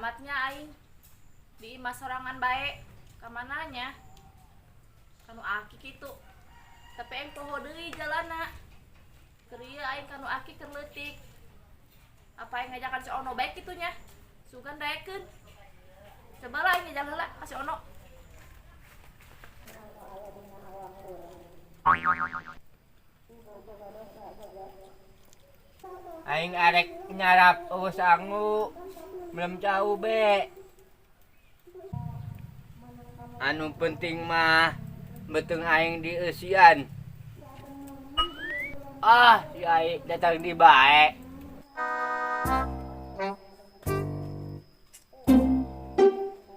Telatnya aing di imah sorangan bae kamananya kanu aki kitu, tapi aing poho deui jalanna. Keur ieu aing kanu aki keur leutik. Apa aing ngajakan si Ono bae kitu nya? Sugan daekeun. Coba lah aing ngajak heula ka si Ono. Aing arek nyarap eueuh sangu belum jauh be. Anu penting mah beuteung aing dieusian. Ah, si aing datang di bae.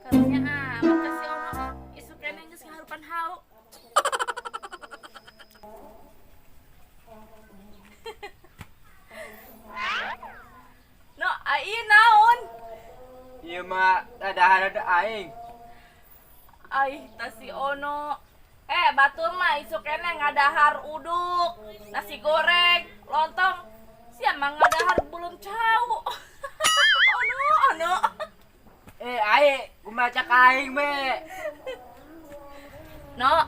Karunya amat ka si Ono, isuk keneh geus ngaharupan hau. No, ai naon? Ieu mah dadaharan aing. Ai, ta si Ono. Batur mah isuk keneh ngadahar uduk, nasi goreng, lontong. Sia mah ngadahar belum cau. Ono, Ono. Ai, kumaha cak aing be? No,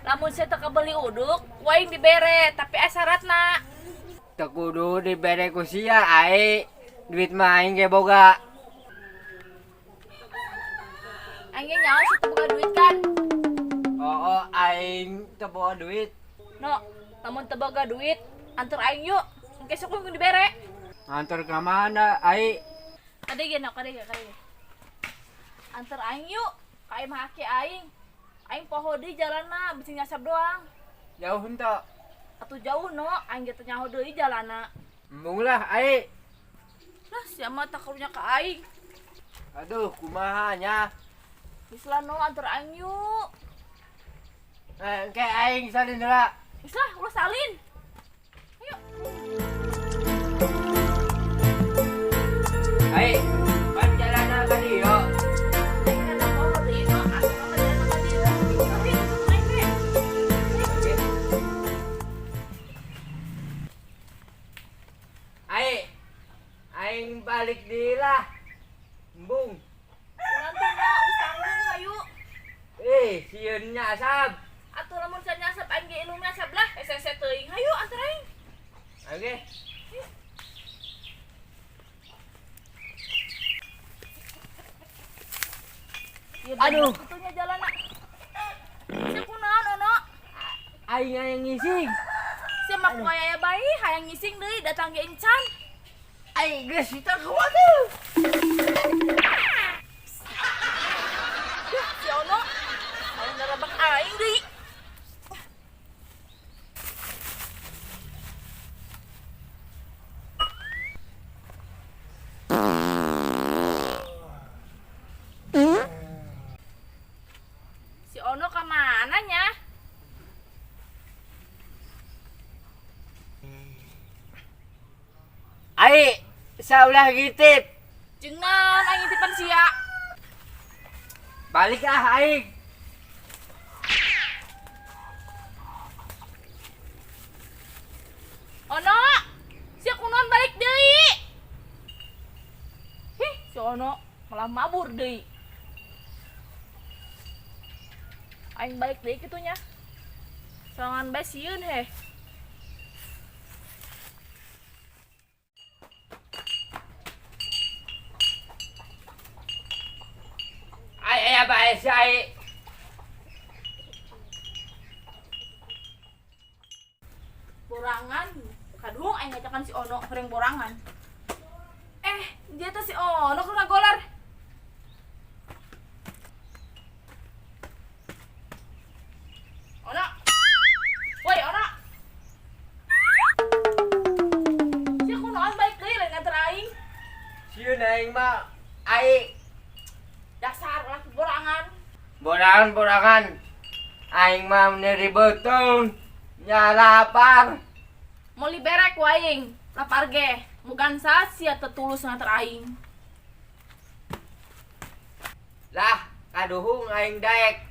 lamun sia teu kabeli uduk, ku aing dibere, tapi aya syaratna. Teu kudu dibere ku sia, ai. Duit mah aing ge boga. Aing ge nyaho sia teu boga duit kan? Oh, aing teu boga duit. No, lamun teu boga duit, anter aing yuk. Engke sok kudu dibere. Anter ka mana, ai? Kade ge, no, kade ge, kade ge. Anter aing yuk, ka imah aki aing. Aing poho deui jalanna, bisi nyasab doang. Jauh henteu? Atuh jauh, no, aing ge teu nyaho deui jalanna. Embung lah, ai. Lah, sia mah tak karunya ka aing. Aduh, kumaha nya? Geus lah, no, anter aing yuk. Engke aing salin heula. Geus lah, ulah salin. Ayo. Ai, pan jalanna ka dieu. Aing rada poho deui, no. Atuh mah jalanna ka dieu. Tapi aing ge. Ai, aing balik deui lah. Embung. Nanti no, geus tanggung hayu. Sieun nyasab. Atuh lamun sia nyasab aing ge ilmu nyasab lah. Hese-hese teuing. Hayu antar aing. Oke. Ieu Aduh. Kitu nya jalanna. Sia kunaon, Ono? Aing hayang ngising. Sia mah ku aya bae hayang ngising deui datang ge encan. Aing geus kita kumaha. Duh, si Ono. Hayang ngarebek aing deui. Si Ono ka mana nya? Ai, saulah ngintip. Jeung naon aing ngintipan sia? Balik ah aing. Ono, sia kunaon balik deui? Hih, si Ono malah mabur deui. Aing balik deui kitu nya. Sorangan bae sieun heh. Ai, aya bae si ai. Borangan, kaduhung aing ngajakan si Ono goreng borangan. Dia teh si Ono keur ngagoler. Ono. Woi, Ono. Sia kunaon balik deui lain nganter aing? Sieun aing mah ai. Dasar laki borangan. Borangan, borangan. Aing mah nyeri beuteung, nyalapar. Meuli berek ku aing, lapar ge. Mugan sia teu tulus nganter aing. Lah, kaduhung aing daek.